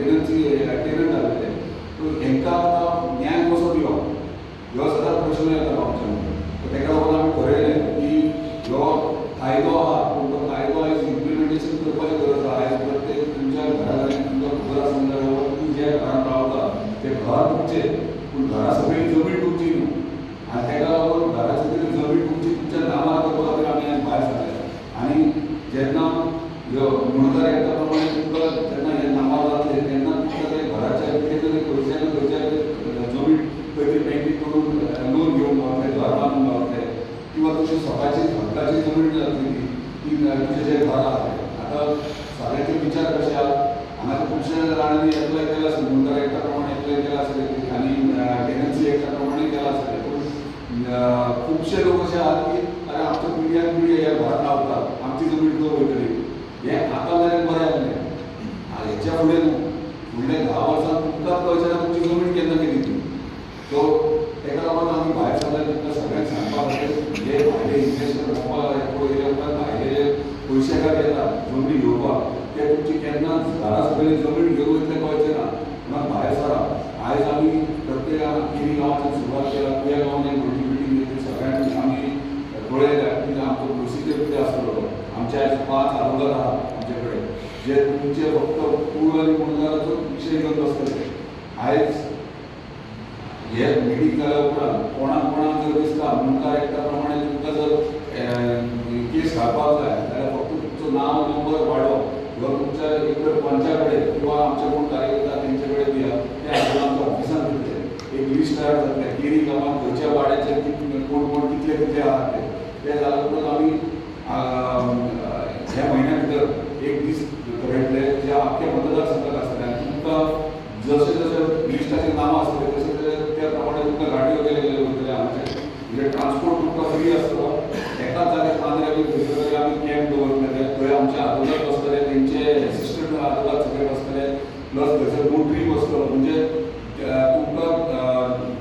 Tenancy tenant आसलेले. So हेंकां आतां न्याय कसो दिवप ह्यो सदांच प्रश्न येता आमच्या मुखार. सो तेका लागून आमी ठरयलें की ह्यो कायदो आहा पूण तो कायदो आयज इम्प्लिमेंटेशन करपाची गरज आहा. आयज प्रत्येक तुमच्या घरा घरांनी तुमकां खबर आसूंक जाय बाबा तुमी ज्या घरांत रावता तें घर तुमचें, पूण घरा सकयल जमीन तुमची न्हू. आनी तेका लागून घरा सकयल जमीन तुमची तुमच्या नांवार करपा खातीर आमी आयज भायर सरले. आनी जेन्ना ह्यो मुणकार एक्टा प्रमाणे तुमकां जेन्ना हे नांवार जातले तेन्ना तुमकां ते घराच्या कितें तरी खंयच्या ना खंयच्या जमीन खंय तरी बँकेत करून लोन घेवंक गावतलें, घर बांदूंक गावतलें, किंवा तुमची स्वताची हक्काची जमीन जातली ती तुजें जें घर आहा तें. आतां सगळ्यांचे विचार कशे आहा, हांगा खुबशे जाणांनी एप्लाय केला आसतलें, मुणकार एक्टा प्रमाणे एप्लाय केला आसतलें आनी टेनन्सी एक्टा प्रमाणे केला आसतलें. पूण खुबशे लोक अशे आहात की अरे आमच्या पिढ्यान पिढी ह्या घरांत रावतात, आमची जमीन खंय वयतली. हें आतां मेरेन बरें आसलें, हेच्या फुडें न्हू, फुडल्या 10 वर्सां तुमकांच कळचें ना तुमची जमीन केन्ना गेली ती. सो तेका लागून आमी भायर सरले तुमकां सगळ्यांक सांगपा खातीर जे भायले इन्वेस्टर भोंवपाक पळयले उपरांत भायले जे पयशेकार येतात जमनी घेवपाक ते तुमची केन्ना घरा सकयल जमीन घेवन वयतले कळचें ना. म्हणून भायर सरा. आयज आमी प्रत्येक केरी गांवांतल्यान सुरवात केला, कुया गांवांत एक व्हडली मिटींग घेतली, सगळ्यांनी आमी पळयल्या की आमचो प्रोसिजर कितें आसतलो. आमचे आयज 5 आरोगार आहात आमचे कडेन जे तुमचे फक्त कूळ आनी मुणकाराचो विशय घेवन बसतले. आयज हे मिटींग जाल्या उपरांत कोणाक कोणाक जर दिसता मुणकार एक्टा प्रमाणे तुमकां जर केस घालपाक जाय जाल्यार फक्त तुमचो नांव नंबर वाडोवप किंवा तुमच्या एक तर पंचा कडेन किंवा आमचे कोण कार्यकर्ता तेंचे कडेन दिया, ते हाडून आमच्या ऑफिसान दितले. एक लिस्ट तयार जातलें केरी गांवांत खंयच्या वाड्याचे कोण कोण कितले कितले आहात ते. ते जाल्या उपरांत आमी ह्या म्हयन्या भितर एक दीस थरयतले जे आख्खे मतदारसंघाक आसतले आनी तुमकां जशें जशें लिस्टाचेर नांवां आसतले तशें तशें त्या प्रमाणे तुमकां गाडयो केले गेले वयतले. आमचे म्हणजे ट्रान्सपोर्ट तुमकां फ्री आसतलो. एकाच जाग्यार मांद्रे बी खंयसर तरी आमी कॅम्प दवरतले, थंय आमचे आदोगाद बसतले, तेंचे एसिस्टंट आदोगाद सगळे बसतले, प्लस थंयसर नोटरी बसतलो. म्हणजे तुमकां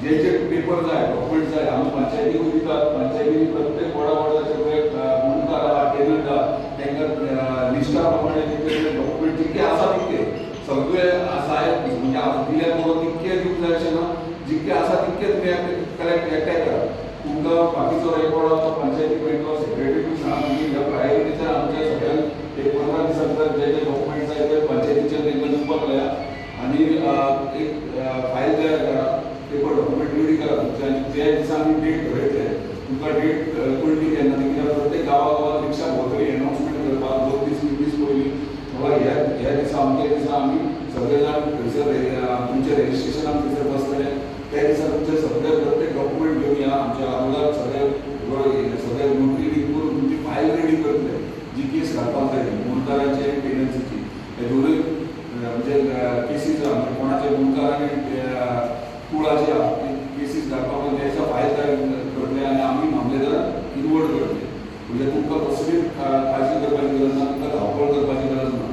जे जे पेपर जाय, डॉक्युमेंट जाय, आमी पंचायतीकूय दितात. पंचायतीनी प्रत्येक वडा वडाचे पळय मुणकार आहा, टेनंट आहा, तांकां लिस्टा प्रमाणे तेंचे डॉक्युमेंट जितके आसा तितके सगळे आसा. म्हणजे दिल्यार पुरो तितके दिवंक जाय अशें ना, जितके आसा तितके तुमी कलेक्ट एकठांय करात. तुमकां बाकीचो रेकॉर्ड आहा तो पंचायतीक मेळटलो. सेक्रेटरीकूय सांगा तुमी ह्या प्रायोरिटीचेर आमच्या सगळ्यांक एक 15 दिसां भितर जे जे डॉक्युमेंट्स जाय ते पंचायतीचेर तांकां दिवपाक लाया आनी एक फायल तयार करा, पेपर डॉक्युमेंट रेडी करा तुमचे. आनी ज्या दिसा आमी डेट ठरयतले तुमकां डेट कळटली केन्ना ती, कित्याक प्रत्येक गांवा गांवांत रिक्षा भोंवतली एनाउन्समेंट करपाक 2 दीस 3 दीस पयलीं बाबा ह्या ह्या दिसा अमक्या दिसा आमी सगळे जाण थंयसर तुमचें रेजिस्ट्रेशनाक थंयसर बसतले. त्या दिसा तुमचे सगळे प्रत्येक डॉक्युमेंट घेवन या, आमच्या आदोगाद सगळे सगळे नोटरी बी करून तुमची फायल रेडी करतले जी केस घालपाक जाय ती मुणकाराचे टेनन्सीची. हे दोनूय म्हणजे केसीस आहा, म्हणजे कोणाचे मुणकार आनी कुळाचे आहा ती केसीस घालपाक त्या दिसा फायल तयार करतले आनी आमी मामलेदाराक इनवर्ड करतले. म्हणजे तुमकां कसलीच काळजी करपाची गरज ना, तुमकां धांवपळ करपाची गरज ना.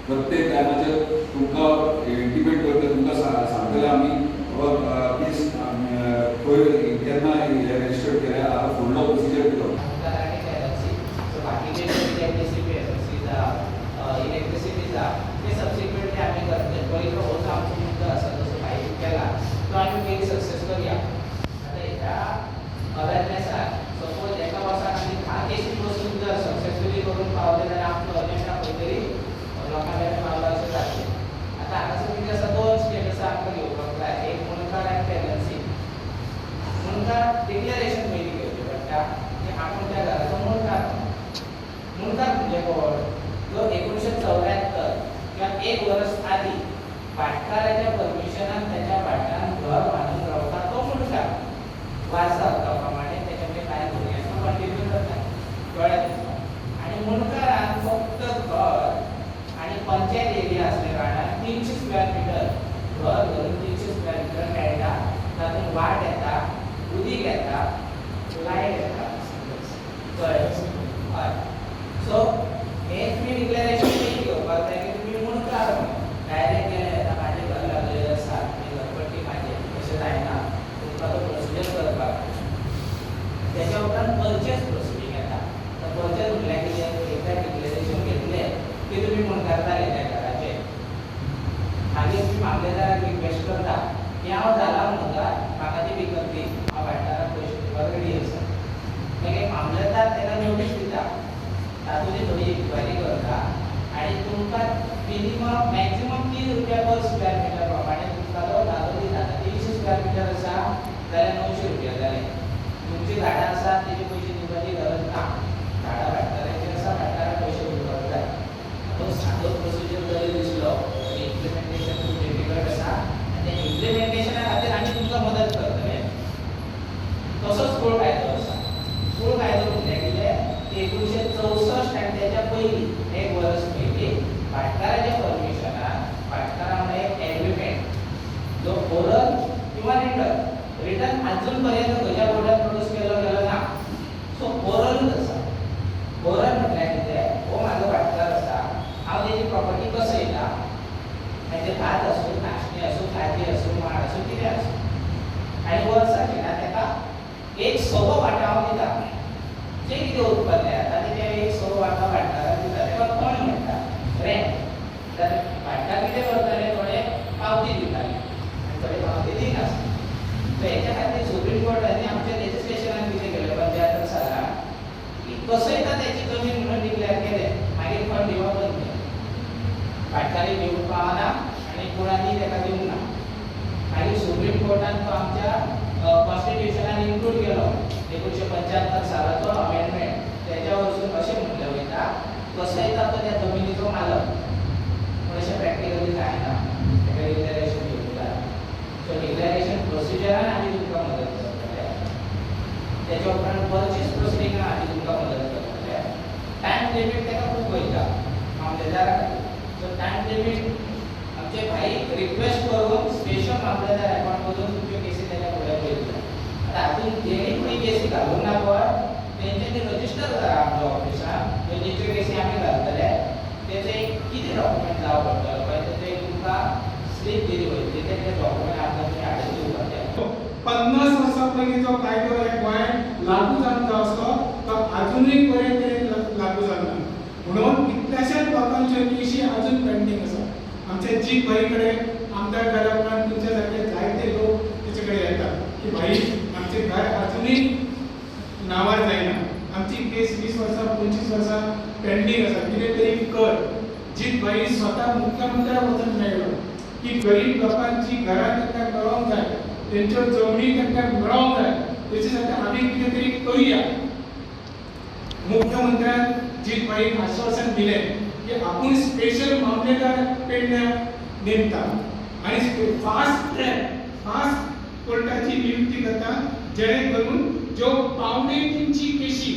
प्रत्येक टायमाचेर तुमकां इंटिमेट करतले, तुमकां सांगतले आमी बाबा केस खंय केन्ना रेजिस्टर्ड केल्या, आतां फुडलो प्रोसिजर कितें. बाकीचे इलेक्ट्रिसिटी जावं इलेक्ट्रिसिटी जावं ते सबसिक्वेंटली आमी करतले. पयलो हो जो आमचो मुद्दो आसा जसो भाई केला तो आमी पयलीं सक्सेस करया. आतां ह्या अवेरनेसाक सपोज एका वर्सान आमी 10 केसी बसून जर सक्सेसफुली करून पावले जाल्यार आमचो अजेंडा खंय तरी लोकां मेरेन पावला अशें जातलें. आतां हांगासर कितें आसा, 2 स्टेटस आमकां घेवपाक जाय, एक मुणकार आनी टेनन्सी. मुणकार डिक्लेरेशन पयलीं घेवचें पडटा की आपूण त्या घराचो मुणकार. मुणकार म्हणजे कोण, जो 1974 किंवा 1 वर्स आदी भाटकाराच्या परमिशनान त्याच्या भाटान घर बांदून रावता तो मुणकार. वारसा हक्का प्रमाणे त्याच्या कडेन कांय भुरगीं आसा कंटिन्यू करता, कळ्ळें तुमकां. आनी मुणकारान फक्त घर आनी पंचायत एरिया आसल्या कारणान 300 स्क्वेअर मिटर घर धरून 300 स्क्वेअर मिटर मेळटा. तातूंत वाट येता, उदीक येता, लायट येता, कळ्ळें. हय, सो हें तुमी डिक्लेरेशन पयलीं घेवपाक जाय की तुमी मुणकार म्हणून. डायरेक्ट गेले आतां म्हाजें घर लागलेलें आसा आनी घरपट्टी म्हाजें, तशें जायना. तुमकां तो प्रोसिजर करपाक जाय. तेच्या उपरांत परचेस प्रोसिडींग येता. परचेस म्हणल्यार कितें, एकदां डिक्लेरेशन घेतलें की तुमी मुणकार जाले त्या घराचेर. मामलेदाराक रिक्वेस्ट करता की हांव जाला म्हणटा म्हाका ती विकत दी, हांव भाटकाराक पयशे दिवपाक रेडी आसा. मागीर मामलेदार ताका नोटीस दिता, तातूंत थोडी इन्क्वायरी करता आनी तुमकां मिनिमम मॅक्झिमम 3 रुपया पर स्क्वेअर मिटर प्रमाणे तुमकां तो जागो दिता. आतां 300 स्क्वेअर मिटर आसा जाल्यार 900 रुपया जाले. तुमची झाडां आसा तेजे पयशे दिवपाची गरज ना, झाडां भाटकाराची आसा, भाटकाराक पयशे दिवपाक जाय. तो सादो प्रोसिजर जरी दिसलो तरी इम्प्लिमेंटेशन खूब डिफिकल्ट आसा आनी त्या इम्प्लिमेंटेशना खातीर आमी तुमकां मदत करतले. तसोच कूळ कायदो आसा. कूळ कायदो म्हणल्यार कितें? 1964 आनी तेच्या पयलीं एक वर्स पयलीं भाटकाराच्या परमिशनान भाटकारा वांगडा एक एग्रीमेंट जो ओरल किंवा रिटन, रिटन अजून पर्यंत खंयच्या कोर्टान प्रोड्यूस केलो गेलो ना, सो ओरलूच आसा. ओरल म्हटल्यार कितें? हो म्हाजो भाटकार आसा, हांव तेजी प्रॉपर्टी कसयता, मागीर भात आसूं, नाशणी आसूं, काजी आसूं, माड आसूं, कितें आसूं, आनी वर्साक येना तेका 1/1/4 वांटो हांव दिता. जें कितें उत्पन्न जाता तेजें 1/1/4 वांटो भाटकाराक दिता. तेका कोण म्हणटा? रेंट. तर भाटकार कितें करताले? थोडे पावती दिताले आनी थोडे पावती दिनासले. सो हेच्या खातीर सुप्रीम कोर्टांनी आमच्या लेजिस्लेशनान कितें केलें 75 सालान की कसयता तेची जमीन म्हणून डिक्लेअर केलें, मागीर फंड दिवप बंद केलें. भाटकारी दिवंक पावना आनी कोणानी तेका दिवंक ना. मागीर सुप्रीम कोर्टान तो आमच्या कॉन्स्टिट्युशनान इन्क्लूड केलो 1975 सालाचो अमेंडमेंट. तेच्या वरसून अशें म्हणलें वयता कसयता तो त्या जमिनीचो मालक, पूण अशें प्रॅक्टिकली जायना, तेका डिक्लेरेशन दिवंक जाय. सो डिक्लेरेशन प्रोसिजरान आमी तुमकां मदत करतले. तेच्या उपरांत पर्चेस प्रोसिडिंगान आमी तुमकां मदत करतले. टायम लिमीट तेका खूब वयता मामलेदारा खातीर. सो टायम लिमीट आमचे भाई रिक्वेस्ट करून स्पेशल मामलेदार अपॉयंट करून तुमच्यो केसी तेच्या फुडें वयतले. आतां हातूंत जेणी खंय केसी घालूंक ना पळय तेंच्यांनी रजिस्टर करा आमच्या ऑफिसान, जेंच्यो केसी आमी घालतले तेचें एक कितें डॉक्युमेंट जावं पडटलो पळय तेचें एक तुमकां स्लीप दिली वयतली, तें डॉक्युमेंट आमकां तुमी हाडून दिवपाचें. 50 वर्सां पयलीं जो कायदो ह्या गोंयांत लागू जावन जो आसलो तो आजुनूय बरे तरेन लागू जालो ना, म्हणून कितल्याशाच लोकांच्यो केशी अजून पेंडींग आसा. आमच्या जीत भाई कडेन आमदार जाल्या उपरांत तुमच्या सारके जायते लोक तेचे कडेन येतात की भाई आमचें घर अजुनूय नांवार जायना, आमची केस 20 वर्सां 25 वर्सां पेंडींग आसा, कितें तरी कर. जीत भाई स्वता मुख्यमंत्र्याक वचून मेळ्ळो की गरीब लोकांची घरां तांकां मेळोंक जाय, तेंच्यो जमनी तांकां मेळोंक जाय, तेचे साठी आमी कितें तरी करुया. मुख्यमंत्र्यान जीत भाईक आश्वासन दिलें की आपूण स्पेशल मामलेदार पेडण्या नेमता आनी फास्ट ट्रॅक फास्ट कोर्टाची नियुक्ती करता, जेणे करून ज्यो 2.75 केशी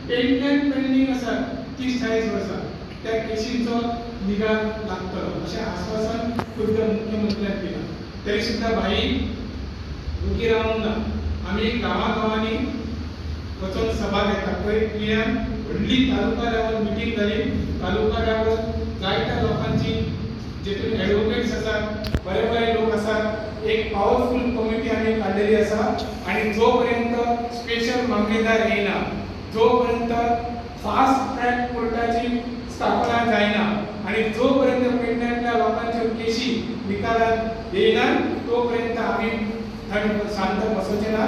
पेडण्यान पेंडींग आसात 30-40 वर्सां त्या केशींचो निकाल लागतलो अशें आश्वासन खुद्द मुख्यमंत्र्यान दिलां. तरी सुद्दां भाई ओगी रावूंक ना, आमी गांवागांवांनी वचून सभा घेता. पयर तुयान व्हडली तालुका लेवल मिटींग जाली, तालुका लेवल जायत्या लोकांची जेतून एडवोकेट्स आसात, बरे बरे लोक आसात, एक पावरफूल कमिटी आमी काडलेली आसा. आनी जो पर्यंत स्पेशल मामलेदार येयना, जो पर्यंत फास्ट ट्रॅक कोर्टाची स्थापना जायना आनी जो पर्यंत पेडण्यांतल्या लोकांच्यो केशी निकालात येयना तो पर्यंत आमी थंड शांत बसोवचे ना.